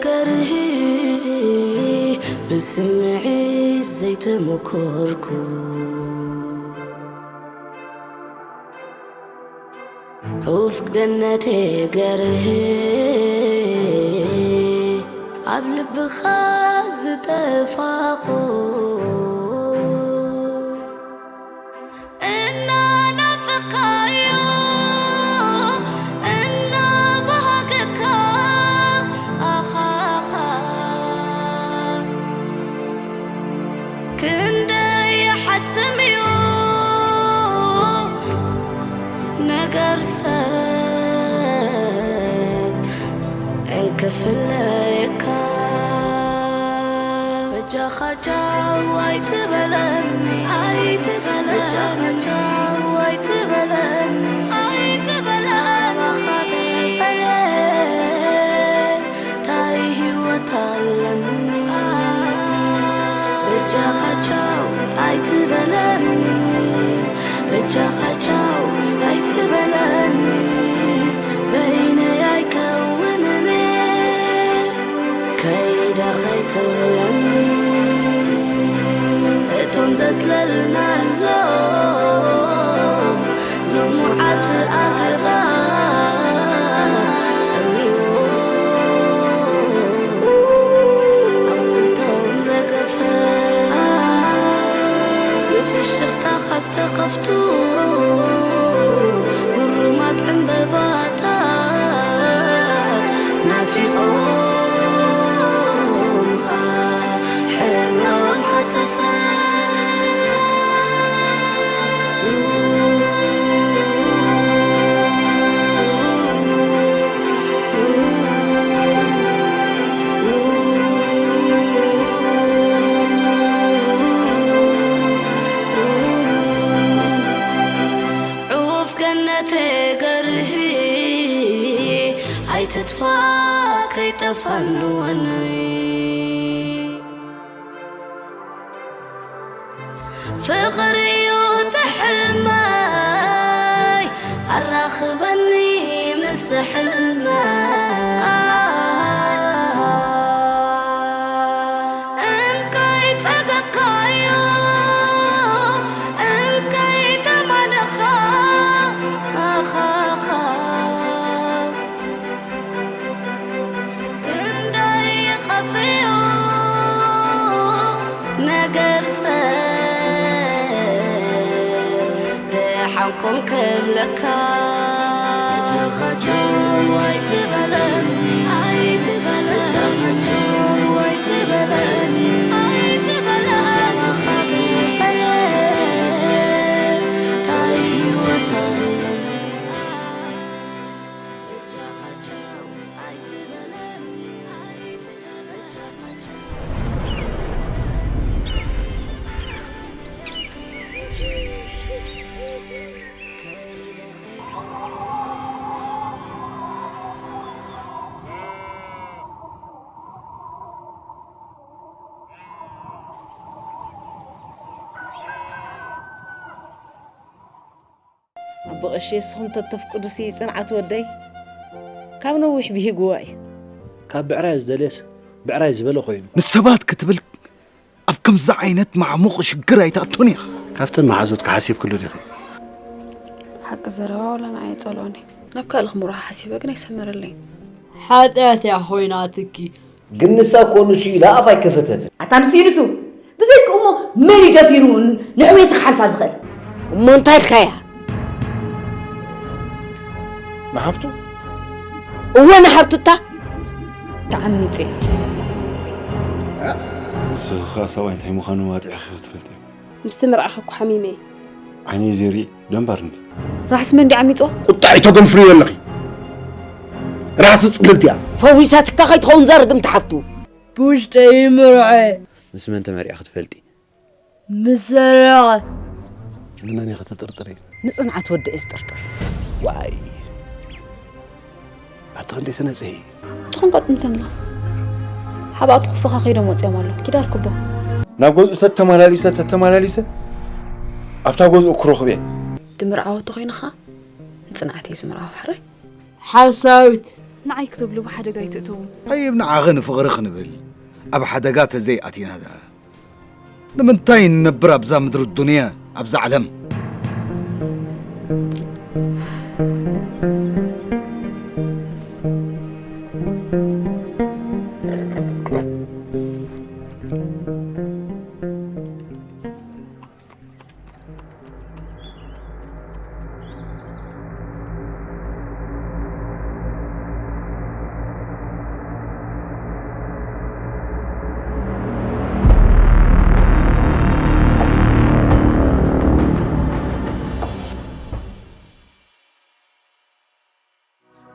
ገርሂ ብስምዒት ዘይተመኮርኩ ዑፍ ገነቴ ገርሂ ኣብ ልብኻ ዝጠፋኹ እናናፈኻዮ እናባሃገካ ኣኻኻ ክንደይ ይሓስም እዩ ነገር ሰብ እንክፍለየካ በጃኻ ቻው ኣይትበለኒ ኣይትበለኒ በጃኻ ቻው ኣይትበለኒ ኣይትበለኒ ካባኻ ተፈልየ ታይ ህይወት ኣለኒ በጃኻ ቻው ኣይትበለኒ በጃኻ ቻው ኣይትበለኒ በይነይ ኣይከውንን ከይደ ከይትብለኒ እቶም ዘጽለልናሎም ልሙዓት ኣግራብ ጸሚሙ ኣቑጽልቶም ረገፈ ብፍሽኽታኻ ዝተኸፍቱ ግሩማት ዕምበባታት ናፊቖምኻ ሕብሮም ሃሰሰ ዑፍ ገነቴ ገርሂ ኣይትጥፋ ከይጠፋ ንወኒ ፍቕሪ እዩ ትሕልመይ ኣራኽበኒ ምስ ሕልመይ እንከይ ጸገብካዮ እንከይ ደማነኻ ኣኻኻ ክንደይ ይኸፍዮ ነገር ሰብ ደሓንኩም ክብለካ ጃኻቸው ኣይትበለኒ ኣይትበለኒ ጃኻቸው ኣይትበለኒ ኣይትበለኒ ታይ ህይወት ኣለኒ ኣቦ ቀሺ፣ እስኹም ተተፍቅዱሲ ጽንዓት ወደይ ካብ ነዊሕ ብሂግዋ እዩ። ካብ ብዕራይ ዝደልየስ ብዕራይ ዝበለ ኮይኑ። ንሰባት ክትብል ኣብ ከምዚ ዓይነት ማዕሙቕ ሽግር ኣይትኣቱን ኢኻ። ካብተን መሓዙትኪ ሓሲብክሉ ዲኺ? ሓቂ ዘረባ ዋላ ንዓይ ኣይጸልኦን እዩ። ናብ ካልእ ክምርሖ ሓሲበ ግን ኣይሰመረለይን። ሓጢኣት እያ ኮይናትኪ። ግን ንሳ እኮ ንሱ ኢላ ኣፋ ኣይከፈተትን። ኣታ ንሱ ኢሉሱ ብዘይክኡ እሞ መን እዩ ደፊሩ ንዕውየቲ ክሓልፋ ዝኽእል? እሞ እንታይ ኢልካያ? ንሓፍቱ? እወ ንሓፍቱ እታ ተዓሚፀ። ንስኺ ኸኣ ሰብኣይ እንታይ ምዃኑ ኣጥዒኺ ክትፈልጢ እየ። ምስ ተመርዓኺ እኮ ሓሚመ እየ። ዓይነይ ዘይርኢ ደንባር እንዲ። ራሕሲ መን ድዩ ዓሚፅዋ? ቁጣ ኣይተገንፍልዮ ኣለኺ። ራሕሲ ፅልልቲ እያ። ፈዊሳትካ ከይትኸውን እዛ ርግምቲ ሓፍቱ። ብውሽጠይ ይምርዖ እየ። ምስ መን ተመርዒኺ ትፈልጢ? ምስ ሰረቐ። ንመን ኢኺ ትጥርጥሪ? ንፅንዓት ወዲ እየ ዝጥርጥር። ዋይ ኣቲ ክንደይ ትነፅሂ? ትኹንቀጥ እንተን ኣሎ ሓብኣቱ ክፈኻ ከይዶም ወፂኦም ኣሎ ኪድ ኣርክቦ። ናብ ገዝኡ ተተመላሊሰ ተተመላሊሰ ኣብታ ገዝኡ ክረኽቦ እየ። ድምርዓወ ተኾይንኻ ንፅንዓት እየ ዝምርዓወ ሕራይ። ሓሳዊት ንዓይ ክትብሉ ብሓደጋ ኣይትእትዉ። ኣይ፣ ንዓኺ ንፍቕሪ ክንብል ኣብ ሓደጋ ተዘይኣቲና ደኣ ንምንታይ ንነብር ኣብዛ ምድሪ ዱንያ፣ ኣብዛ ዓለም?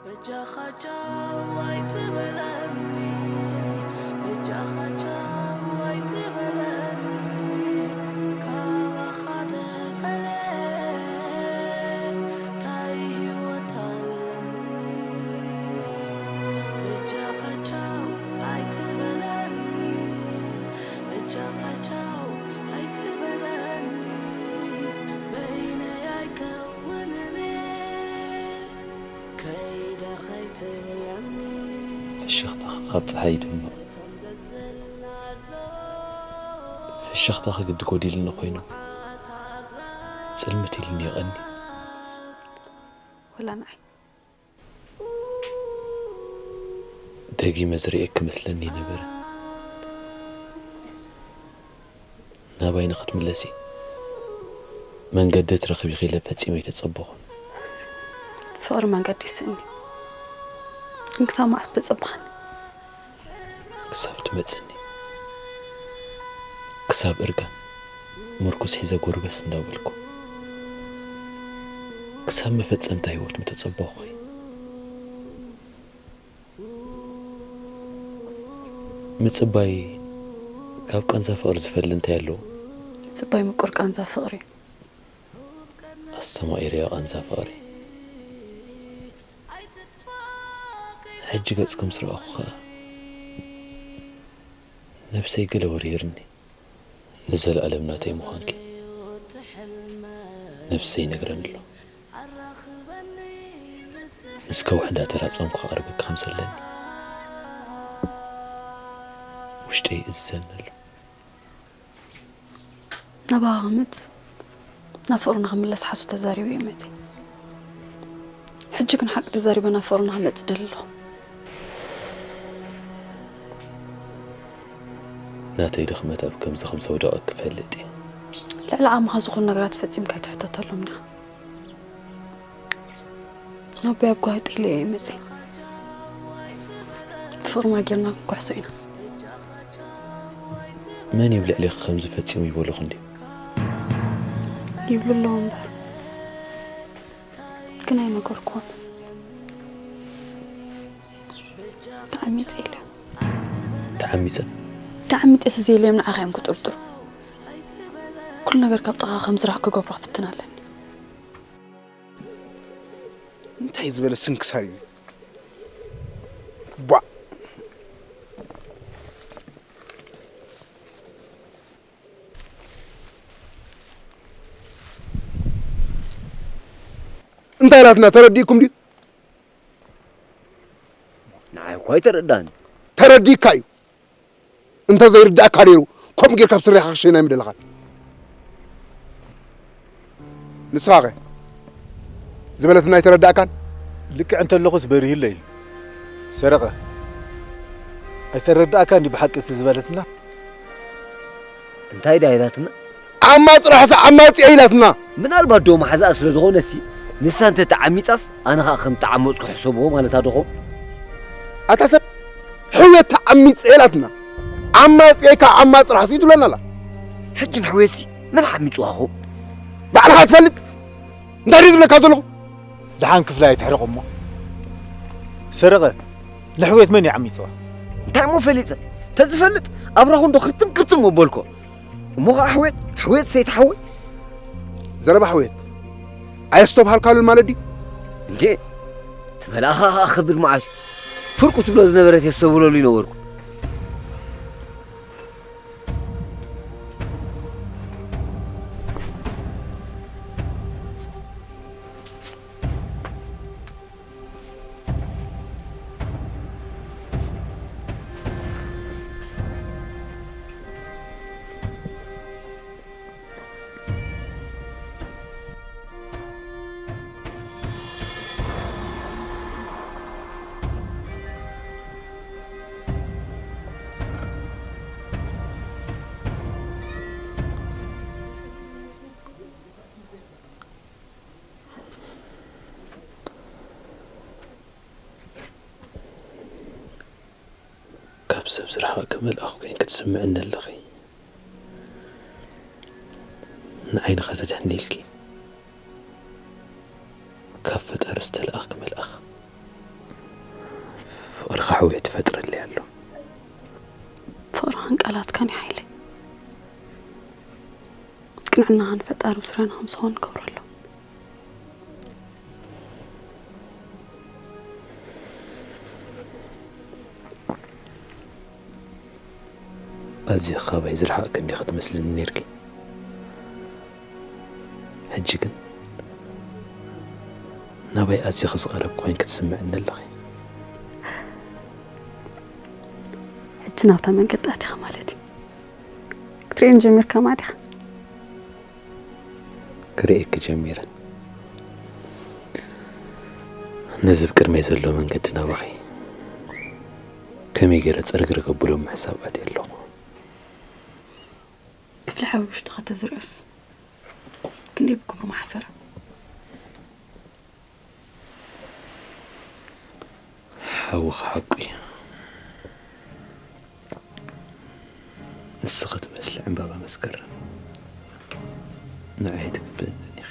በጃኻ ቻው ኣይትበለኒ፣ በጃኻ ቻው ኣይትበለኒ፣ ካባኻ ተፈልየ ታይ ህይወት ኣለኒ? በጃኻ ቻው ኣይትበለኒ፣ በጃኻ ቻው ኣይትበለኒ፣ በይነይ ኣይከውንን። ከይደ ከይትብለኒ። ፍሽኽታኺ ካብ ጸሓይ ይደምቕ። ፍሽኽታኺ ግዲ ጎዲልኒ ኮይኑ፣ ጽልምት ኢልኒ ይቐኒ። ወላ ንዓይ። ደጊመ ዝርእየኪ መስለኒ ነበረ። ናባይ ንኽትምለሲ መንገዲ ትረኽቢ ኢለ ፈጺመ ኣይተጸበኹን። ፍቕሪ መንገዲ ይስእን እዩ። ግን ክሳብ መዓስ ክትጸበኸኒ? ክሳብ ትመጽኒ። ክሳብ እርጋን ምርኩስ ሒዘ ጎርበስ እንዳበልኩ። ክሳብ መፈጸምታ ህይወት ምተጸበኹኺ። ምጽባይ ካብ ቃንዛ ፍቕሪ ዝፈሊ እንታይ ኣለዎ? ምጽባይ ምቁር ቃንዛ ፍቕሪ እዩ። ኣስተማቒርያ ቃንዛ ፍቕሪ። ሕጂ ገጽኪ ምስ ረኣኹ ኸኣ ነብሰይ ገለ ወሪርኒ። ንዘለኣለም ናተይ ምዃንኪ ነብሰይ ይነግረኒ ኣሎ። ምስ ከውሒ እንዳተላጸምኩ ክቐርበኪ ከም ዘለኒ ውሽጠይ ይእዝዘኒ ኣሎ። ናባኻ ክመጽእ፣ ናብ ፍቕርና ክምለስ ሓሶት ተዛሪበ እየ መጺእ። ሕጂ ግን ሓቂ ተዛሪበ ናብ ፍቕርና ክመጽእ ደሊ ኣለኹ። ናተይ ድኽመት ኣብ ከምዚ ከም ዘውደቐኪ እፈልጥ እየ። ልዕሊ ዓቕምኻ ዝኾኑ ነገራት ፈጺምካ ኣይትሕተተሎም ኢኻ። ናበይ ኣብ ጓሂ ጥኢለ እየ መጺእ። ፍቕርና ጌርና ክንክሕሶ ኢና። መን እዩ ኣብ ልዕሌኺ ከምዚ ፈጺሙ ይበሉኺ እንድዩ? ይብሉ ኣለዉ እምበር፣ ግን ኣይነገርኩዎን። ተዓሚጸ ኢለ። ተዓሚጸ? ተዓሚጸ ተዘይለዮም ንዓኻ እዮም ክጥርጥሩ። ኩሉ ነገር ካብ ጥቓኻ ከም ዝራቕ ክገብሮ ክፍትን ኣለኒ። እንታይ ዝበለ ስንክሳር እዩ? ቧ! እንታይ ኢላትና? ተረዲእኩም ድዩ? ንዓይ እኮ ኣይተረዳን። ተረዲእካ እዩ። እንተ ዘይርዳእካ ነይሩ፣ ከምኡ ጌርካ ኣብ ስረኻ ክሸይና ኣይምደለኻን። ንስኻኸ ዝበለትና ኣይተረዳእካን? ልክዕ እንተለኹስ በሪሁለይ። ሰረቐ፣ ኣይተረዳእካን ድዩ ብሓቂ እቲ ዝበለትና? እንታይ ድያ ኢላትና? ዓማ ጥራሕስ ዓማጺ እየ ኢላትና። ምናልባት ዶ መሓዛኣ ስለ ዝኾነትሲ፣ ንሳ እንተ ተዓሚጻስ፣ ኣነ ኸኣ ከም ተዓመጽኩ ሕሰብዎ ማለታ ዶ ኾን? ኣታ ሰብ፣ ሕውየት ተዓሚጸ እየ ኢላትና። ዓማጺ እየ፣ ካብ ዓማ ጥራሕሲ ትብለና ኣላ። ሕጂ ንሕውየትሲ መን ዓሚጽዋ ኾ? ባዕልኻ ትፈልጥ? እንታይ ድዩ ዝብለካ ዘለኹ? ደሓን ክፍላይ ኣይትሕረቕ እሞ። ሰረቐ፣ ንሕውየት መን እዩ ዓሚጽዋ? እንታይ እሞ ፈሊጠ? ተዝፈልጥ ኣብራኹ እንዶ ክርትም ክርትም ምበልኮ። እሞ ኸዓ ሕውየት፣ ሕውየት ሰይቲ ሓወይ። ዘረባ ሕውየት ኣየስተብሃልካሉን ማለት ድዩ? እንዴ፣ እቲ መልኣኻ ኸዓ ከቢድ መዓሽ ፍርቁ ትብሎ ዝነበረት የስተብህለሉ ይነበርኩ። ብሰብ ዝረሓቕኪ መልኣኽ ኮይንኪ ትስምዕኒ ኣለኺ። ንዓይኒ ከተድሕኒ ኢልኪ ካብ ፈጣሪ ዝተለኣኽኪ መልኣኽ፣ ፍቕርኻ ሕውየት ይፈጥረለይ ኣሎ። ፍቕርኻን ቃላትካን እዩ ሓይለይ። ቅንዕናኻን ፈጣሪ ኣብ ዙርያና ከም ዝኾን ንገብረሉ። ኣዝየ ካባይ ዝረሓቕኪ እንዲኺ ትመስልኒ ኔርኪ። ሕጂ ግን ናባይ ኣዝኺ ዝቐረብኪ ኮይንኪ ትስምዕኒ ኣለኺ። ሕጂ ናብታ መንገዲ ኣቲኻ ማለት እዩ። ክትርእየኒ ጀሚርካ ማዕዲኻ። ክርእየኪ ጀሚረ። ነዚ ብቅድመይ ዘሎ መንገዲ ናባኺ ከመይ ገይረ ጽርግርግ ኣብሎ ምሕሳብ ኣትየ ኣለኹ። ክፍሊ ሓዊ ውሽጥኻ ተዝርእዮስ ክንደይ ብግብሩ ምሓፈረ። ሓውኺ ሓቁ እዩ። ንስኺ ትመስሊ ዕምባባ መስከረም ንዓይ ኣይትግብእንን ኢኺ።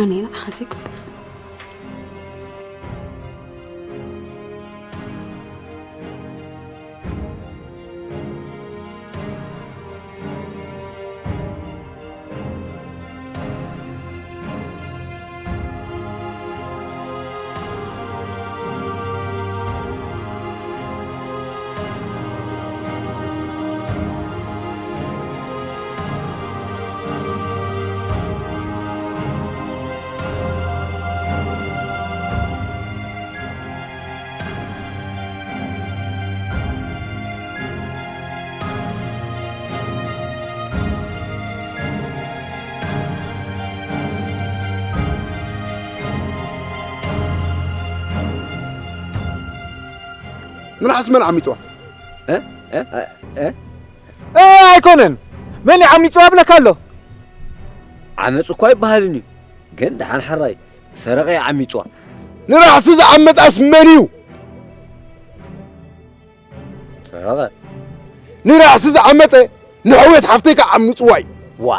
ኣነ ንዓኻ ዘይግብእ። መልሓስ መን ዓሚፅዋ? እ? እ? እ? እ? እ፣ ኣይኮነን። መን እዩ ዓሚፅዋ እብለካ ኣሎ። ዓመፅ እኮ ኣይበሃልን እዩ፣ ግን ደሓን ሕራይ ሰረቐ እዩ ዓሚፅዋ። ንራሕሲ ዝዓመፃስ መን እዩ? ሰረቐ። ንራሕሲ ዝዓመፀ ንሕውየት ሓፍተይ ከዓ ዓሚፅዋ እዩ። ዋ፣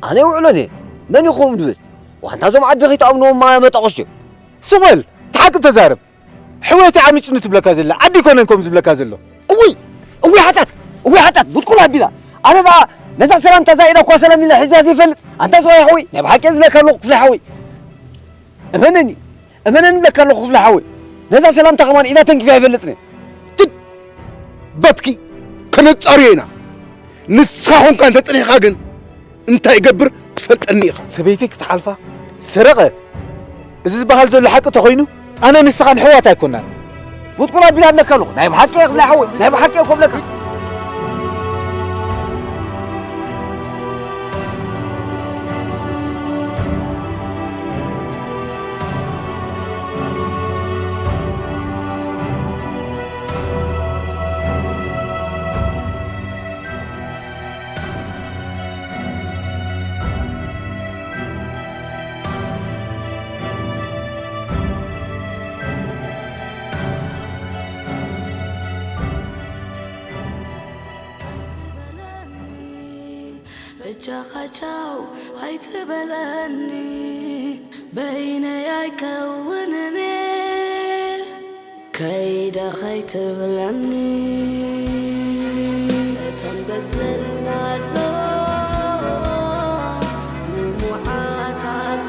ኣነ ይውዕሎን እየ። መን ይኸውን ድብል? ዋንታ እዞም ዓዲ ከይትኣምንዎም መጠቕሽ እዮም። ስቕ በል፣ እቲ ሓቂ ተዛረብ። ሕውየት ዓሚፁኒ ትብለካ ዘላ፣ ዓዲ ኣይኮነን ከምኡ ዝብለካ ዘሎ። እውይ፣ እውይ ሓጣት፣ እውይ ሓጣት፣ ብጥቁል ኣቢላ። ኣነ ደኣ ነዛ ሰላምታ እዛ ኢዳ እኳ ሰላም ኢለ ሒዝያ ዘይፈልጥ፣ ኣንታ ሰብኣይ ሓወይ፣ ናይ ብሓቂ እየ ዝብለካ ኣለኹ ክፍለ ሓወይ። እመነኒ፣ እመነኒ እብለካ ኣለኹ ክፍለ ሓወይ። ነዛ ሰላምታ ከማን ኢዳ ተንኪፈያ ኣይፈልጥን እየ። ትት! በትኪ ከነጻርዮ ኢና። ንስኻ ኾንካ እንተጽኒሕኻ ግን እንታይ ይገብር ክትፈልጠኒ ኢኻ። ሰበይተይ ክትሓልፋ ሰረቐ። እዚ ዝበሃል ዘሎ ሓቂ ተኾይኑ ኣነ ንስኻን ሕዋት ኣይኮናን። ውጥቁር ኣቢላ እብለካ ኣለኹ። ናይ ብሓቂ እየ ክፍለ ሓወይ፣ ናይ ብሓቂ እየ ኮብለካ። በጃኻ ቻው ኣይትበለኒ፣ በይነይ ኣይከውንን እየ። ከይደ ከይትብለኒ፣ እተን ዘጽለልና ኣሎ ልሙዓት ኣግራብ።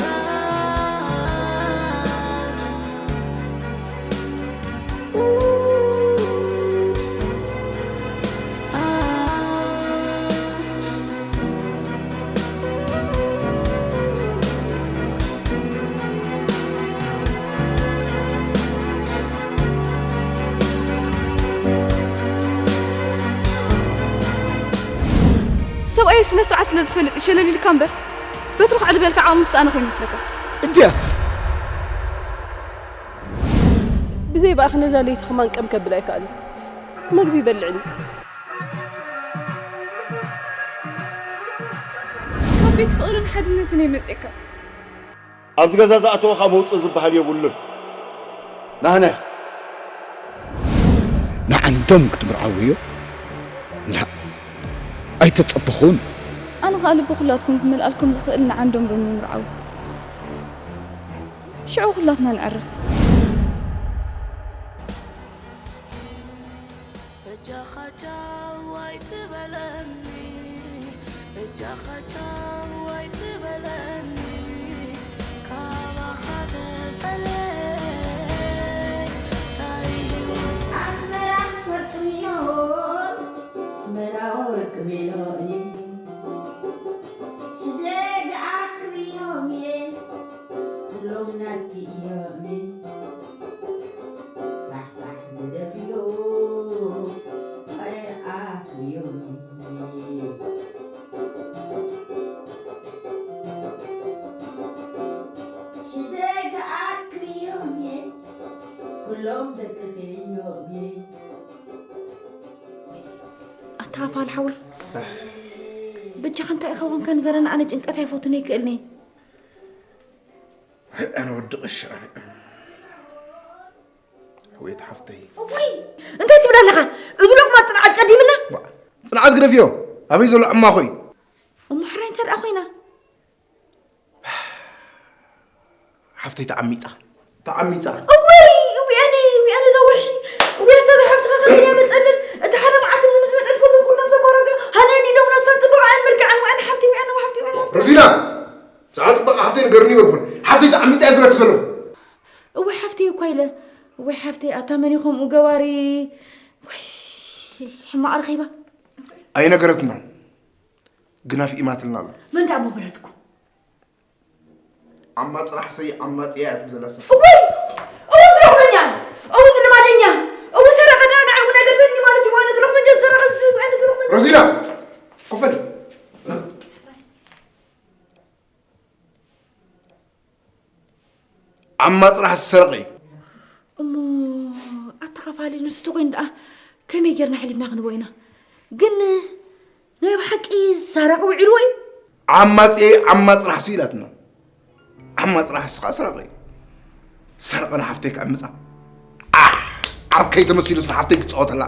ሰብኣይ ስነ ስርዓት ስለ ዝፈልጥ ይሸለል ኢልካ እምበር፣ በትሩ ከዕልበልካ ዓቕሚ ዝሰኣነ ከይመስለካ። እንድያ። ብዘይ ብኣኺ ነዛ ለይቲ ከማን ቀም ከብል ኣይከኣልን። መግቢ ይበልዕኒ። ካብ ቤት ፍቕርን ሓድነትን እየ መፅኤካ። ኣብዚ ገዛ ዝኣተወ ካብ መውፅእ ዝበሃል የብሉን። ናህና ኢኻ። ንዓንዶም ክትምርዓውዮ? ላ፣ ኣይተጸበኹን። ኣነ ኸኣ ልቢ ኩላትኩም ክመልኣልኩም ዝኽእል ንዓንዶም ብምምርዓው። ሽዑ ኩላትና ንዕርፍ። በጃኻ ቻው ኣይትበለኒ፣ በጃኻ ቻው ኣይትበለኒ፣ ካባኻ ተፈለይ ታይ እዩ? ኣስመራ ወርቂ ሚሊዮን፣ ኣስመራ ወርቂ ሚሊዮን፣ ሕደግ ኣክብዮም እየ፣ ኩሎም ናትኪ እዮም። ፋሕፋሕ ግደፍዮ፣ ኣየ ኣትብዮ። ሕደግ ኣክብዮም፣ ኩሎም ደቅኺ እዮም። ኣታ ፋል ሓወይ፣ በጃኻ እንታይ ኢኻ ኮንካ ንገረኒ፣ ኣነ ጭንቀት ኣይፈቱን ኣይክእልን እየ። ኣነ ወዲ ቀሺ ኣነ። ሕውየት ሓፍተይ። እውይ፣ እንታይ ትብል ኣለኻ? እዚ ሎቕማጽ ጽንዓት ቀዲምና? ባ፣ ጽንዓት ግደፍዮ። ኣበይ ዘሎ ዕማኾ እዩ? እሞ ሕራይ እንተ ደኣ ኮይና? ሓፍተይ ተዓሚጻ። ተዓሚጻ። እውይ፣ እውይ፣ ኣነ፣ እውይ፣ ኣነ እዛ ወርሒ። እውይ፣ ኣታ እዛ ሓፍትኻ ከመይ እያ መጸለል? እቲ ሓደ መዓልቲ ምስ መጸት ኮተን ኩሎም ዘባራገ። ሃነኒ ኢሎም ናሳን ጽቡቕ ኣን መልክዓን ወኣን ሓፍቲ፣ ወኣን ሓፍቲ፣ ወኣን ሓፍቲ። ሮዚና! ብዛዕባ ጽባቐ ሓፍተይ ንገርኒ ይበልኩን። ሓፍተይ ተዓሚጻ እየ ዝብለኪ ዘለኹ። እወ ሓፍተይ እኳ ኢለ። እወ ሓፍተይ፣ ኣታ መን እዩ ከምኡ ገባሪ? ወይ፣ ሕማቕ ረኺባ። ኣይነገረትናን። ግን ኣፍኢማትልና ኣላ። መን ደኣ እሞ በለትኩም? ዓማ ጽራሕ ሰይ ዓማ ጽያ እያ ትብል ዘላ ሰብ። እወይ! እወ ዝረኽበኛ! እወ ዝልማደኛ! እወ ሰረቐ ደኣ ንዕኡ ነገር በኒ ማለት እዩ። ዋነ ዝረኽበኛ ዝሰረቐ ዝስእቱ ዓይነት ዝረኽበኛ። ሮዚና! ኮፈል! ዓማ ጽራሕ ዝሰረቐ እዩ። እሞ ኣተኻፋሊ ንሱ ተኾይኑ ደኣ ከመይ ጌርና ሓሊፍና ክንቦ ኢና? ግን ናይ ብሓቂ ሳራቂ ውዒልዎ እዩ? ዓማጺ ዓማ ጽራሕ ሱ ኢላትና። ዓማ ጽራሕ ንሱ ኸኣ ሰራቂ እዩ። ሰረቐ ንሓፍተይ ክዕምጻ። ዓርከይ ተመሲሉ ስለ ሓፍተይ ክጻወተላ።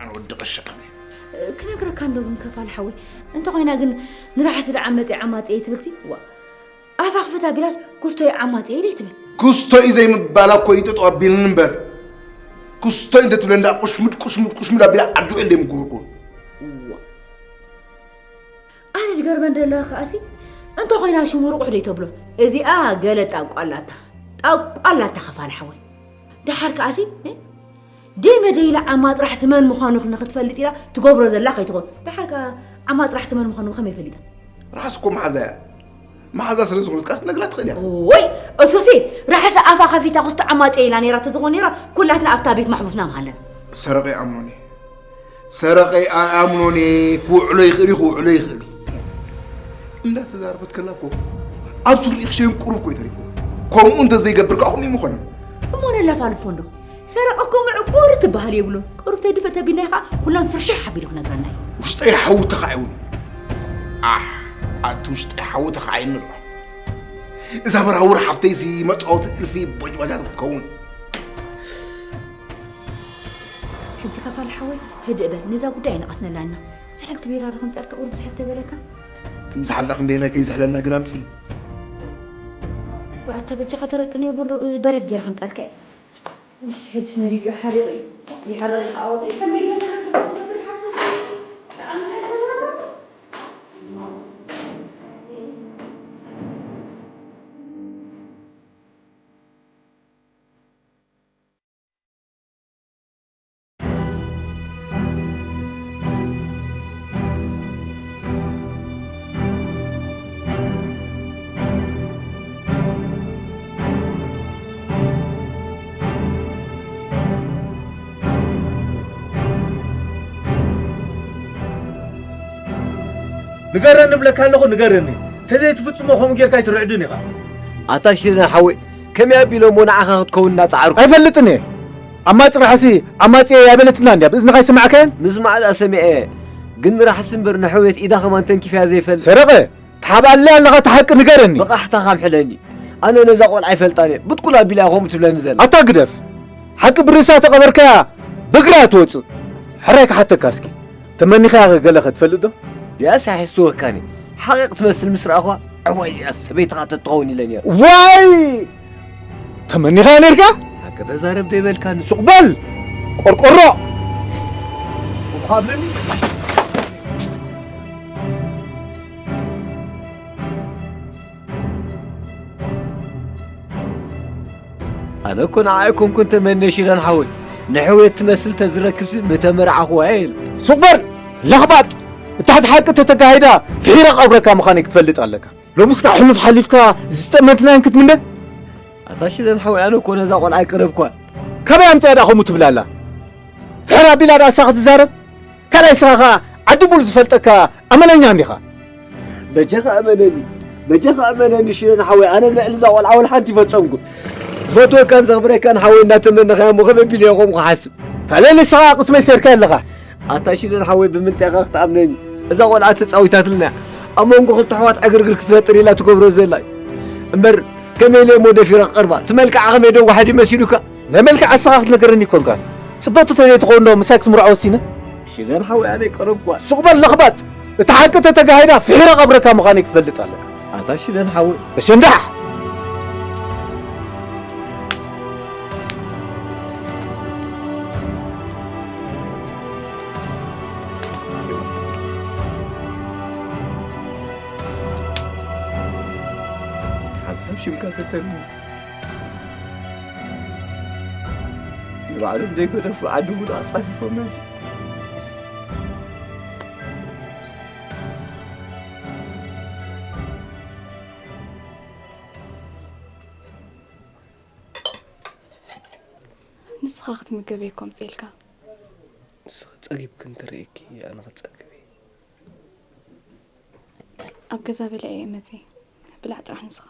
ኣነ ወዲ ቀሻ። ክነግረካ እንዶ ግን ከፋል ሓወይ፣ እንተኾይና ግን ንራሕሲ ደኣ ዓመጸ ዓማጺ እየ ትብልሲ? ዋ። ኣፋ ክፍት ኣቢላስ ኩስቶይ ዓማጺ እየ ደይ ትብል? ኩስቶይ ዘይምባላ እኮ እዩ ጠጠው ኣቢልኒ እምበር። ኩስቶይ እንተትብለኒ ደኣ ቁሽምድ፣ ቁሽምድ፣ ቁሽምድ ኣቢላ ዓዱ እየ ደይ ምጉብርኩ። ዋ። ኣነ ዝገርመን ደለኻ ከኣሲ፣ እንተኾይና ሽሙ ርቑሕ ደይ ተብሎ? እዚኣ ገለ ጣቋላታ፣ ጣቋላታ ከፋል ሓወይ። ደሓር ከኣሲ፣ እ? ደይ መደይ ኢላ ዓማ ጥራሕ ትመን ምዃኑ ንኽትፈልጥ ኢላ ትገብሮ ዘላ ከይትኾን። ደሓር ከኣ ዓማ ጥራሕ ትመን ምዃኑ ብኸመይ ፈሊጣ? ራሕሲ እኮ መሓዛ እያ። መሓዛ ስለ ዝኾነት ከኣ ክትነግራ ትኽእል እያ። ኦይ፣ እሱሲ፣ ራሕሲ ኣፋ ከፊታ ክስቶ ዓማጽ ኢላ ነይራ ተትኾን ነይራ፣ ኩላትና ኣብታ ቤት ማሕቡስና ምሃለና። ሰረቐ ይኣምኖን እየ። ሰረቐ ይኣምኖን እየ። ክውዕሎ ይኽእል እዩ፣ ክውዕሎ ይኽእል እዩ። እንዳተዛረበት ከላ እኮ ኣብ ሱሪኡ ክሸይን ቁሩብ እኮ እዩ ተሪፉ። ከምኡ እንተዘይገብር ከኣ ከምኡ ይምኾነ። እሞ ነላፋልፎ እንዶ። ሰረቐ እኮ ምዕቁር ትበሃል የብሉን። ቁሩብ ተድፈ ተቢልና ኢኻ ኩለን ፍርሽሕ ኣቢሉ ክነግረና እዩ። ውሽጠይ ሓዊ ተኻዒውኒ። ኣሕ፣ ኣቲ ውሽጠይ ሓዊ ተኻዒኒ ኣሎ። እዛ በራውር ሓፍተይሲ መጻወቲ እልፊ ቦጅባጃት ክትከውን። ሕጂ ከፋል ሓወይ፣ ህድእ በል። ነዛ ጉዳይ ኣይነቐስነላን ኢና። ዝሕል ትቢራ ዶ ከምጻልካ ቁሩብ ዝሕል ተበለካ? ምዝሓል ደኣ ክንደየናይ ከይዝሕለና ግን ኣምጺ። ወኣተ በጃኻ ተረቅንዮ በሎ፣ በረድ ጌረ ከምጻልካ እየ። ሕጂ መሪዱ ሓሪቕ እዩ። ይሕረር ይሓወል። ንገረኒ እብለካ ኣለኹ፣ ንገረኒ። ተዘይትፍጽሞ ከምኡ ጌርካ ኣይትርዕድን ኢኻ። ኣታ ሽዘን ሓወይ፣ ከመይ ኣቢሎሞ ንዓኻ ክትከውን እናጸዓርኩ? ኣይፈልጥን እየ። ኣማጺ ራሕሲ ኣማጺ እየ ኣይበለትና እንድያ፣ ብእዝንኻ ኣይሰማዕካዮን? ምስማዕ ደኣ ሰሚዐ እየ፣ ግን ንራሕሲ እምበር ንሕውየት ኢዳ ከማን ተንኪፋ እያ ዘይፈልጥ። ሰረቐ፣ ትሓብኣለይ ኣለኻ፣ እቲ ሓቂ ንገረኒ። ብቓሕታ ካብ ሕለኒ። ኣነ ነዛ ቆልዓ ኣይፈልጣን እየ። ብትኩል ኣቢላ እያ ከምኡ ትብለኒ ዘላ። ኣታ ግደፍ። ሓቂ ብርእሳ ተቐበርካያ፣ ብግራ ትወፅእ። ሕራይ ክሓተካ እስኪ፣ ተመኒኻያ ገለ ከትፈልጥ ዶ? ዲኣስ ኣይሕስወካን እየ። ሓቒቕ ትመስል ምስ ረኣኹዋ፣ እዋይ እዚኣ ሰበይትኻ ተትኸውን ኢለ ነይረ። ዋይ! ተመኒኻያ ነይርካ? ሓቂ ተዛረብ ዶ ይበልካኒ? ሱቕ በል! ቆርቆሮ! እኳ ብለኒ። ኣነ እኮ ንዓ ኣይኮንኩን ተመንየ ሽደን ሓወይ። ንሕውየት ትመስል ተዝረክብሲ ምተመርዓኹዋ እየ ኢሉ። ሱቕ በል! ለኽባጥ! እታ ሓቂ ተተጋሂዳ ፍሒረ ቀብረካ ምዃነይ ክትፈልጥ ኣለካ። ሎምስ ከዓ ሕሉፍ ሓሊፍካ ዝጠመትናን ክትምነ? ኣታ ሽደን ሓወይ፣ ኣነ እኮ ነዛ ቆልዓ ኣይቀረብኳ። ካበይ ኣምፅያ ደኣ ከምኡ ትብላላ? ፍሕር ኣቢላ ደኣ እሳ ክትዛረብ? ካልኣይ ስኻ ኸኣ ዓዲ ሙሉ ዝፈልጠካ ኣመለኛ እንዲኻ። በጃኻ እመነኒ፣ በጃኻ እመነኒ ሽደን ሓወይ፣ ኣነ ኣብ ልዕሊ እዛ ቆልዓ ወላ ሓንቲ ይፈጸምኩ። ዝፈትወካን ዘኽብረካን ሓወይ እንዳተመነኻያ እሞ ከመይ ኣቢለ እየ ከምኡ ክሓስብ? ታዲያ ንስኻ ቅስመይ ሰይርካ ኣለኻ። ኣታ ሽደን ሓወይ ብምንታይ ኢኻ ክትኣምነኒ? እዛ ቆልዓ ተጻዊታትልና እያ። ኣብ መንጎ ክልተ ኣሕዋት ዕግርግር ክትፈጥር ኢላ ትገብሮ ዘላ እዩ። እምበር ከመይ ኢለ እሞ ደፊረ ክቐርባ? እቲ መልክዓ ከመይ ዶ ዋሕድ እዩ መሲሉካ? ናይ መልክዓ ንስኻ ክትነገረኒ ኣይኮንካን። ጽብቕቲ ተዘይትኸውን ዶ ምሳይ ክትምርዖ ወሲነ? ሽደን ሓወይ ኣነ ይቀረብኳ። ሱቕ በል ለኽባጥ! እታ ሓቂ ተተጋሂዳ ፍሒረ ቀብረካ ምዃነይ ክትፈልጥ ኣለካ። ኣታ ሽደን ሓወይ። በሸንዳሕ! ሓንሳብ ሽምካ ተተርኒ። ንባዕሎም ዘይገደፉ ዓዲ ሙሉእ ኣጻፊፎም ነዚ። ንስኻ ክትምገብ እየ እኮ ኣምፅኤልካ። ንስኺ ጸጊብኪ እንተርእየኪ ኣነ ክጸግብ እየ። ኣብ ገዛ በሊዐ እየ መፅየ። ብላዕ ጥራሕ ንስኻ።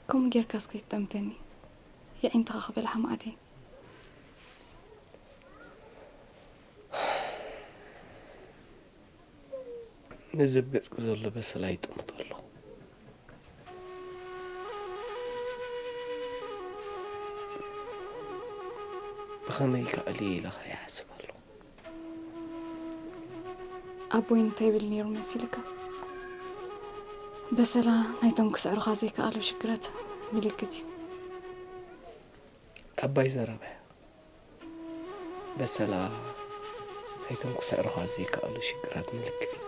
ከምኡ ጌርካስ ከይትጠምተኒ። የዒንትኻ ክበልዓ መዓት እየ። ነዚ ኣብ ገጽኪ ዘሎ በሰላ ይጥምቶ ኣለኹ። ብኸመይ ከዕልዮ ኢለ ኸኣ ይሓስብ ኣለኹ። ኣቦይ እንታይ ይብል ነይሩ መሲልካ? በሰላ ናይቶም ክስዕሩኻ ዘይከኣሉ ሽግራት ምልክት እዩ። ዓባይ ዘረባ እያ። በሰላ ናይቶም ክስዕሩኻ ዘይከኣሉ ሽግራት ምልክት እዩ።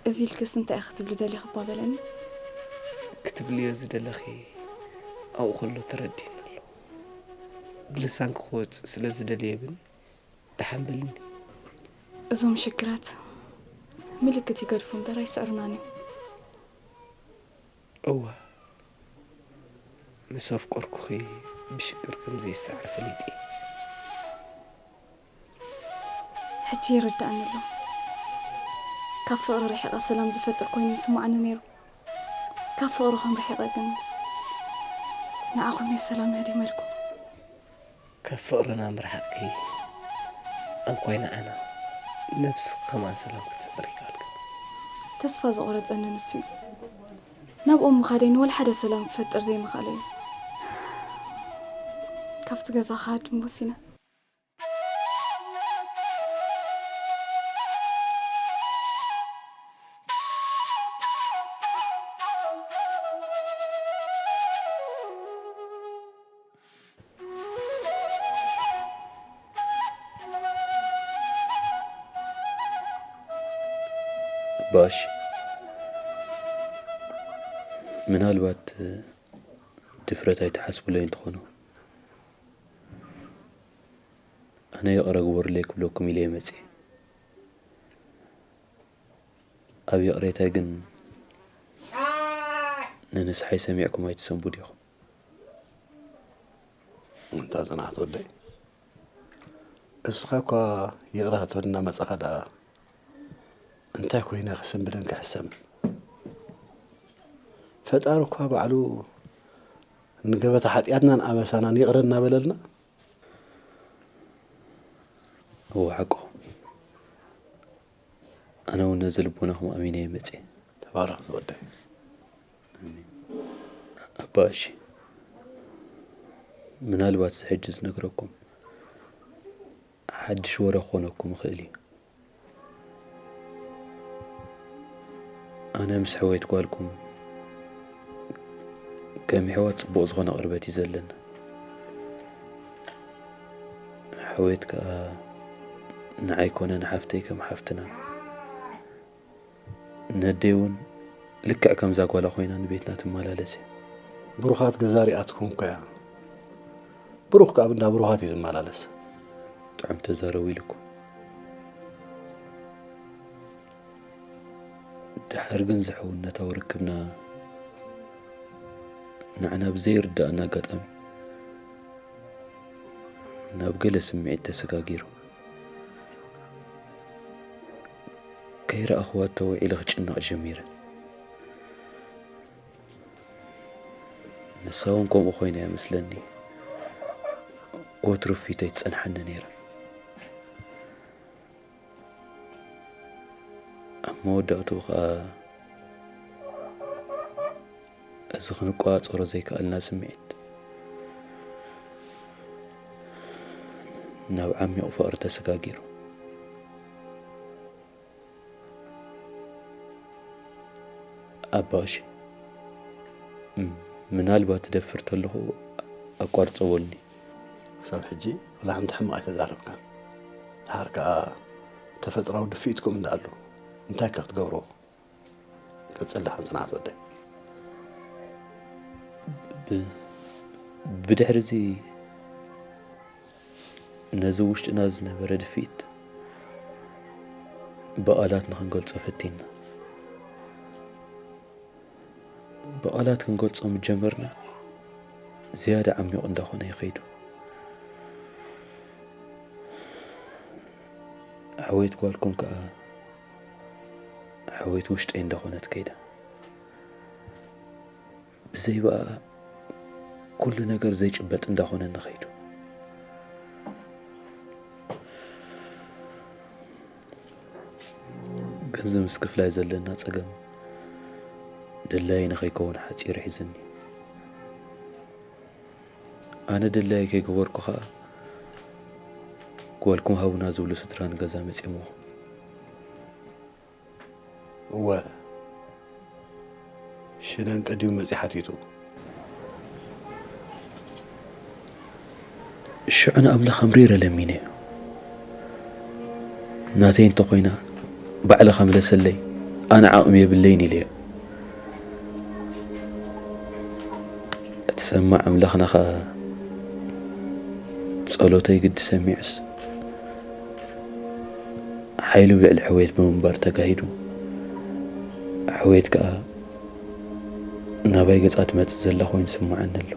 እዚ ኢልክስ እንታይ ኢኺ ክትብሊ ደሊኺ እባ በለኒ? ክትብልዮ ዝደለኺ ኣብኡ ከሎ ተረዲእኒ ኣሎ። ብልሳንኪ ክወጽእ ስለ ዝደልየ ግን ደሓን በልኒ። እዞም ሽግራት ምልክት ይገድፉ እምበር ኣይስዕሩናን እዮም። እወ፣ ምስ ኣፍቀርኩኺ ብሽግር ከም ዘይሰዓር ፈሊጠ እየ። ሕጂ ይርድኣኒ ኣሎ። ካብ ፍቕሪ ርሒቐ ሰላም ዝፈጥር ኮይኑ ይስምዓኒ ነይሩ። ካብ ፍቕርኹም ርሒቐ ግን ንዓኹም እየ ሰላም ህዲመልኩም። ካብ ፍቕርና ምርሓቕኪ ኣንኳይ ንዓና፣ ነብስኺ ከማን ሰላም ክትፈጥር ይከኣልኪ። ተስፋ ዘቑረጸኒ ንሱ እዩ። ናብኦም ምኻደይ ንወላ ሓደ ሰላም ክፈጥር ዘይምኽኣለይ እዩ። ካብቲ ገዛ ክሃድም ወሲነ። ባሽ፣ ምናልባት ድፍረት ኣይትሓስብለይ እንተኾኑ፣ ኣነ ይቕረ ግበሩለይ ክብለኩም ኢለ እየ መጺኤ። ኣብ ይቕሬታይ ግን ንንስሓይ ሰሚዕኩም ኣይትሰንቡ ዲኹም? እንታ ጽናሕቲ ወደይ፣ እስኻ እኳ ይቕረ ክትብል እናመጻኻ ደኣ፣ እንታይ ኮይነ ክስንብድን ክሕሰምን? ፈጣሪ እኳ ባዕሉ ንገበታ ሓጢኣትናን ኣበሳናን ይቕረ እናበለልና። እወ፣ ሓቅኹም። ኣነ እውን ነዚ ልቦናኹም ኣሚነ እየ መጺኤ። ተባረኽ ዝወደይ። ኣባእሺ፣ ምናልባት እዚ ሕጂ ዝነግረኩም ሓድሽ ወረ ክኾነኩም ይኽእል እዩ። ኣነ ምስ ሕወይት ጓልኩም ከም ኣሕዋት ጽቡቕ ዝኾነ ቅርበት እዩ ዘለና። ሕወይት ከኣ ንዓይ ኮነ ንሓፍተይ ከም ሓፍትና፣ ነደይ እውን ልክዕ ከምዛ ጓላ ኮይና ንቤትና ትመላለስ እያ። ብሩኻት ገዛ ሪኣትኩም እኮ እያ። ብሩኽ ከኣ እንዳ ብሩኻት እዩ ዝመላለስ። ጥዑም ተዛረቡ ኢልኩም። ድሓር ግን ዝሕውነታዊ ርክብና ንዓና ብዘይርዳእና ኣጋጣሚ ናብ ገለ ስምዒት ተሰጋጊሩ። ከይረኣኽዋ ተውዒለ ክጭነቕ ጀሚረ። ንሳ እውን ከምኡ ኮይና እያ መስለኒ ወትሩ ፊተይ ትጸንሓኒ ነይራ። ኣብ መወዳእትኡ ኸኣ እዚ ክንቆጻጸሮ ዘይከኣልና ስምዒት ናብ ዓሚቕ ፍቕሪ ተሰጋጊሩ። ኣባሺ፣ ም-፣ ምናልባት ትደፍር ተለኹ ኣቋርጸ በሉኒ። ክሳብ ሕጂ ወላ ሓንቲ ሕማቕ ኣይተዛረብካን። ድሓር ከኣ ተፈጥራዊ ድፍኢትኩም እንዳኣሉ እንታይ ከ ክትገብርዎ? ቀጽል ደሓን ጽንዓት ወደይ። ብ-፣ ብድሕሪ እዚ ነዚ ውሽጥና ዝነበረ ድፍኢት ብቓላት ንኽንገልጾ ፈቲና። ብቓላት ክንገልጾ ምስ ጀመርና ዝያዳ ዓሚቑ እንዳኾነ ይኸይዱ። ኣሕወይት ጓልኩም ከኣ ኣሕወይት ውሽጠይ እንዳኾነት ከይዳ። ብዘይ ብኣ ኩሉ ነገር ዘይጭበጥ እንዳኾነኒ ኸይዱ። ገንዘብ ምስ ክፍላይ ዘለና ጸገም ደላዪ ንኸይከውን ሓጺሩ ሒዝኒ። ኣነ ደላዪ ከይገበርኩ ኸኣ ጓልኩም ሃቡና ዝብሉ ስድራ ንገዛ መጺኦምዎ። እወ፣ ሽደን ቀዲሙ መጺኡ ሓቲቱ። ሽዑ ንኣምላኽ ኣምሪረ ለሚነዮ። ናተይ እንተኾይና ባዕልኻ ምለሰለይ፣ ኣነ ዓቕሚ የብለይን ኢለዮ። እቲ ሰማዕ ኣምላኽና ኸኣ ጸሎተይ ግዲ ሰሚዑስ፣ ሓይሉ ኣብ ልዕሊ ሕውየት ብምንባር ተጋሂዱ። ሕውየት ከኣ ናባይ ገጻ ትመጽእ ዘላ ኮይኑ ይስምዓኒ ኣሎ።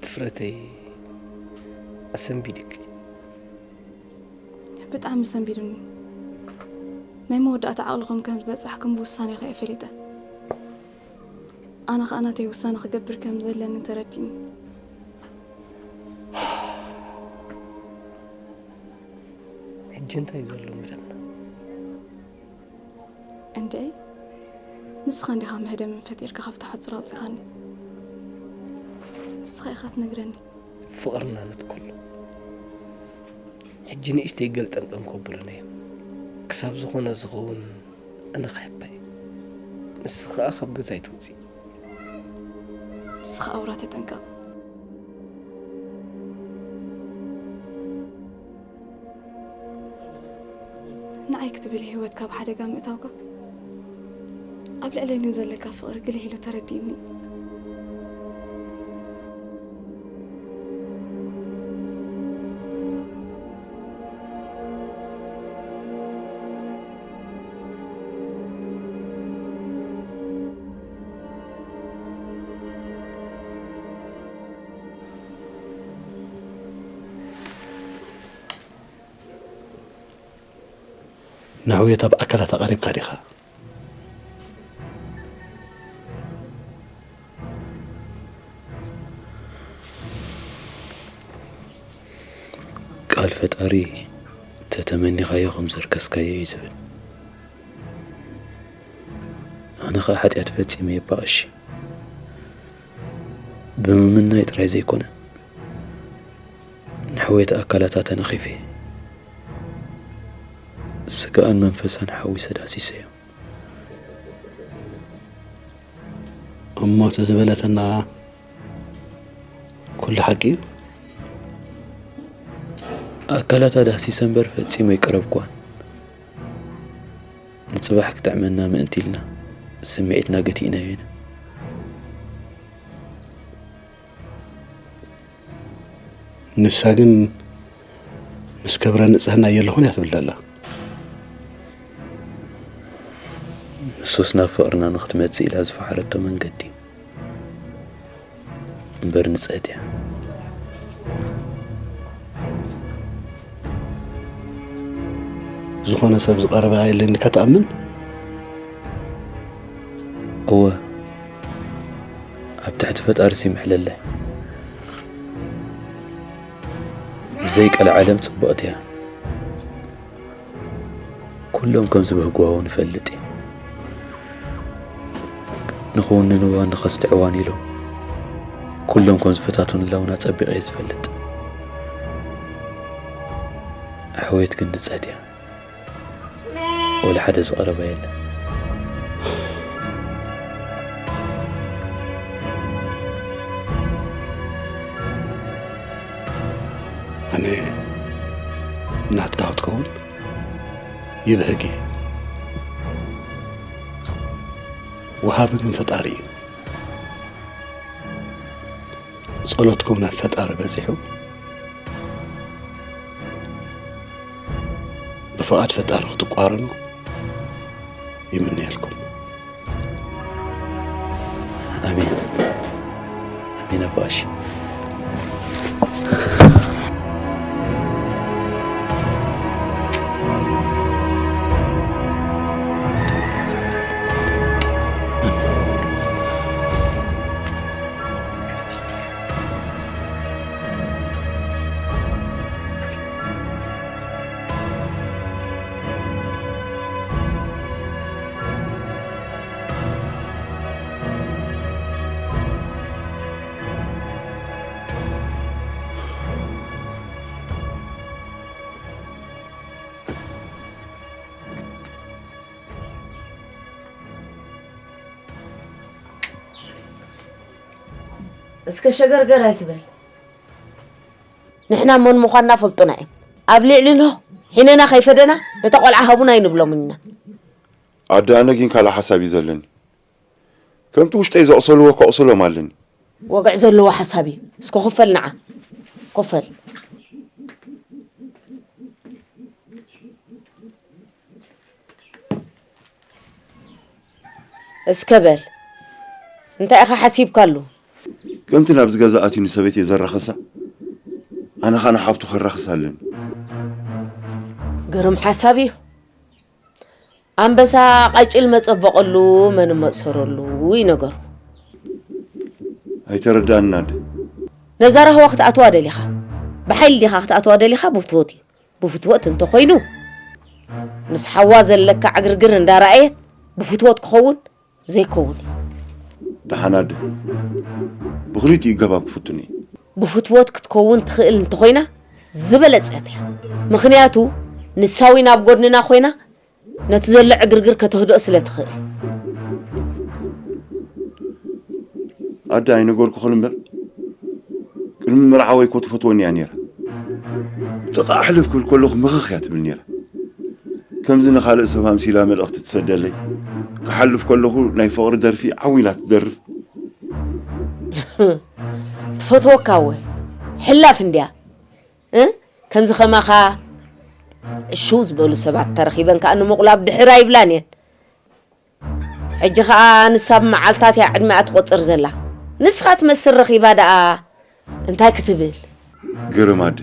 ድፍረተይ ኣሰንቢዱኪ። ብጣዕሚ ሰንቢዱኒ። ናይ መወዳእታ ዓቕልኹም ከም ዝበጻሕኩም ብውሳኔኹም እየ ፈሊጠ። ኣነ ኸኣ ናተይ ውሳነ ክገብር ከም ዘለኒ ተረዲእኒ። ሕጂ እንታይ እዩ ዘሎ መደብና? እንድዒ፣ ንስኻ እንዲኻ መህደምን ፈጢርካ ካብቲ ሓጹር ኣውጺኻኒ። ንስኻ ኢኻ ትነግረኒ። ፍቕርና ንትከሎ። ሕጂ ንእሽተይ ገል ጠምጠም ከብሉና እዮም። ክሳብ ዝኾነ ዝኸውን ኣነ ክሕባይ። ንስኻ ኸኣ ካብ ገዛይ ትውጺ። ንስኻ ኣውራ ተጠንቀቕ። ንዓይ ክትብል ህይወት ካብ ሓደጋ ምእታውካ፣ ኣብ ልዕለይ ንዘለካ ፍቕሪ ግልህ ኢሉ ተረዲእኒ። ንሕውየታ ብኣካላት ኣቐሪብካ ዲኻ? ፈጣሪ ተተመኒኻዮ ከም ዘርከስካዮ እዩ ዝብል። ኣነ ኸኣ ሓጢኣት ፈጺመ እባ ቀሺ። ብምምናይ ጥራይ ዘይኮነ፣ ንሕውየት ኣካላታ ተነኺፈ፣ ስጋኣን መንፈሳን ሓዊሰ ዳህሲሰዮ። እሞ እቲ ዝበለትና ኩሉ ሓቂ እዩ? ኣካላታ ዳህሲሰ እምበር ፈጺመ ኣይቀረብኳን። ንጽባሕ ክጥዕመና ምእንቲ ኢልና ስምዒትና ገቲእናዮ ኢና። ንሳ ግን ምስ ክብረ ንጽህና የለኹን እያ ትብል ዘላ። ንሱስ ናብ ፍቕርና ንኽትመጽእ ኢላ ዝፈሓረቶ መንገዲ እምበር ንጽህት እያ። ዝኾነ ሰብ ዝቐረበ የለን ኢልካ ትኣምን? እወ፣ ኣብ ትሕቲ ፈጣሪስ ይምሕለለ። ብዘይ ቀልዓለም ጽብቕቲ እያ። ኩሎም ከም ዝበህግዋ እውን እፈልጥ እየ። ንኽውንንዋን ንኸስድዕዋን ኢሎም ኩሎም ከም ዝፈታትኑላ እውን ኣጸቢቐ እየ ዝፈልጥ። ኣሕውየት ግን ንጽህት እያ። ወላ ሓደ ዝቐረባ የለን። ኣነ ናትካ ክትከውን ይብህግ እየ። ወሃቢ ግን ፈጣሪ እዩ። ጸሎትኩም ናብ ፈጣሪ በጺሑ፣ ብፍቓድ ፈጣሪ ክትቋረኑ ይምነየልኩም። ኣሜን። ኣሜን ኣባ ቀሺ። እስከ ሸገርገር ኣይትበል። ንሕና መን ምዃንና ፈልጡና እዮም። ኣብ ልዕሊ ኖህ ሒነና ከይፈደና ነታ ቆልዓ ሃቡና ኣይንብሎምን ኢና። ኣደ፣ ኣነ ግን ካልእ ሓሳብ እዩ ዘለኒ። ከምቲ ውሽጠይ ዘቑሰልዎ ከቑስሎም ኣለኒ። ወግዒ ዘለዎ ሓሳብ እዩ። እስከ ኮፈል ንዓ። ኮፈል። እስከ በል፣ እንታይ ኢኻ ሓሲብካሉ? ከምቲ ናብዚ ገዛ ኣትዩ ንሰበይተይ ዘራኸሳ፣ ኣነ ኸኣ ንሓፍቱ ከራኽስ ኣለኒ። ግርም ሓሳብ እዩ። ኣንበሳ ቃጭል መጸበቐሉ፣ መን መእሰረሉ እዩ ነገሩ። ኣይተረዳእናን ኣደ። ነዛ ራህዋ ክትኣትዋ ደሊኻ? ብሓይሊ ዲኻ ክትኣትዋ ደሊኻ? ብፍትወት እዩ። ብፍትወት እንተኾይኑ፣ ምስ ሓዋ ዘለካ ዕግርግር እንዳረኣየት ብፍትወት ክኸውን ዘይከውን እዩ። ደሓን ኣደ፣ ብኽልቲኡ ገባብ ክፍትኖ እየ። ብፍትወት ክትከውን ትኽእል እንተኾይና ዝበለጸት እያ። ምኽንያቱ ንሳ እውን ኣብ ጎድንና ኮይና ነቲ ዘሎ ዕግርግር ከተህድኦ ስለ ትኽእል። ኣደ፣ ኣይነገርኩኽን እምበር፣ ቅድሚ ምርዓወይ እኮ ትፈትወኒ እያ ነይራ። ጥቓ ኣሕልፍ ክብል ከለኹ ምኽኽ እያ ትብል ነይራ። ከምዚ ንኻልእ ሰብ ኣምሲላ መልእኽቲ ትሰደለይ፣ ክሓልፍ ከለኹ ናይ ፍቕሪ ደርፊ ዓው ኢላ ትደርፍ። ትፈትወካ እወ፣ ሕላፍ እንድያ። እ? ከምዚ ከማኻ ዕሽው ዝበሉ ሰባት ተረኺበን ከኣ ንምቑላብ ድሕር ኣይብላን እየን። ሕጂ ኸኣ ንሳ ብመዓልታት እያ ዕድሚኣ ትቖጽር ዘላ። ንስኻ ትመስል ረኺባ ደኣ እንታይ ክትብል? ግርም ኣደ፣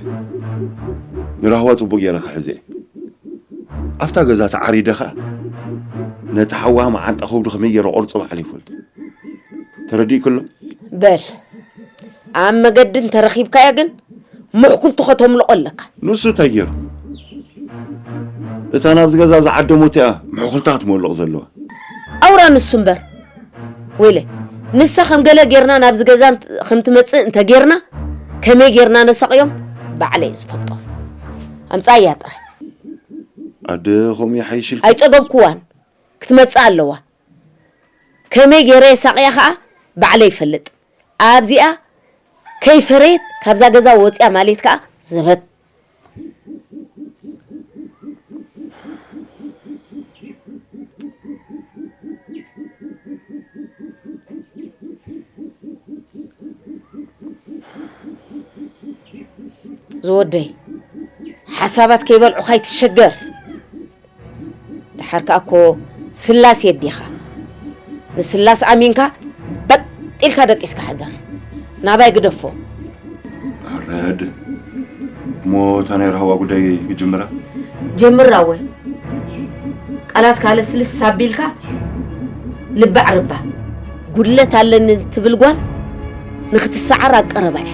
ንራህዋ ጽቡቕ ገይረ ክሕዘ እየ። ኣብታ ገዛ ተዓሪደ ኸኣ ነቲ ሓዋ መዓንጣ ከብዱ ከመይ ገይረ ቆርጾ ባዕለ ይፈልጦ። ተረዲእኪ ኣሎ? በል፣ ኣብ መገዲ እንተረኺብካያ ግን ምሕኩልቱ ከተምልቖ ኣለካ። ንሱ እንታይ ገይሩ? እታ ናብዚ ገዛ ዝዓደሞት እያ ምሕኩልታ ክትመልቕ ዘለዋ። ኣውራ ንሱ እምበር ወይለ፣ ንሳ ከም ገለ ጌርና ናብዚ ገዛ እንት- ከም ትመጽእ እንተ ጌርና፣ ከመይ ጌርና ነሳቕዮም ባዕለይ እየ ዝፈልጦ። ኣምጻያ ጥራይ። ኣደ ከምኡ ይሓይሽልካ። ኣይጸገብኩዋን፣ ክትመጽእ ኣለዋ። ከመይ ገይረ የሳቕያ ኸኣ ባዕለይ ይፈልጥ። ኣብዚኣ ከይፈረየት ካብዛ ገዛ ወጽያ ማለት ከኣ ዘበት። ዝወደይ፣ ሓሳባት ከይበልዑኻ ኣይትሸገር። ደሓር ከኣ እኮ ስላሴ ኣዲኻ። ንስላስ ኣሚንካ በጥ ኢልካ ደቂስካ ሕደር። ናባይ ግደፎ። ኣረድ እሞ እታ ናይ ራህዋ ጉዳይ ክጅምራ። ጀምራ ወይ ቃላት ካለስልስ ሳቢልካ ልባዕ ርባ። ጉድለት ኣለኒ ትብል ጓል ንክትሰዓር ኣብ ቀረባ እያ።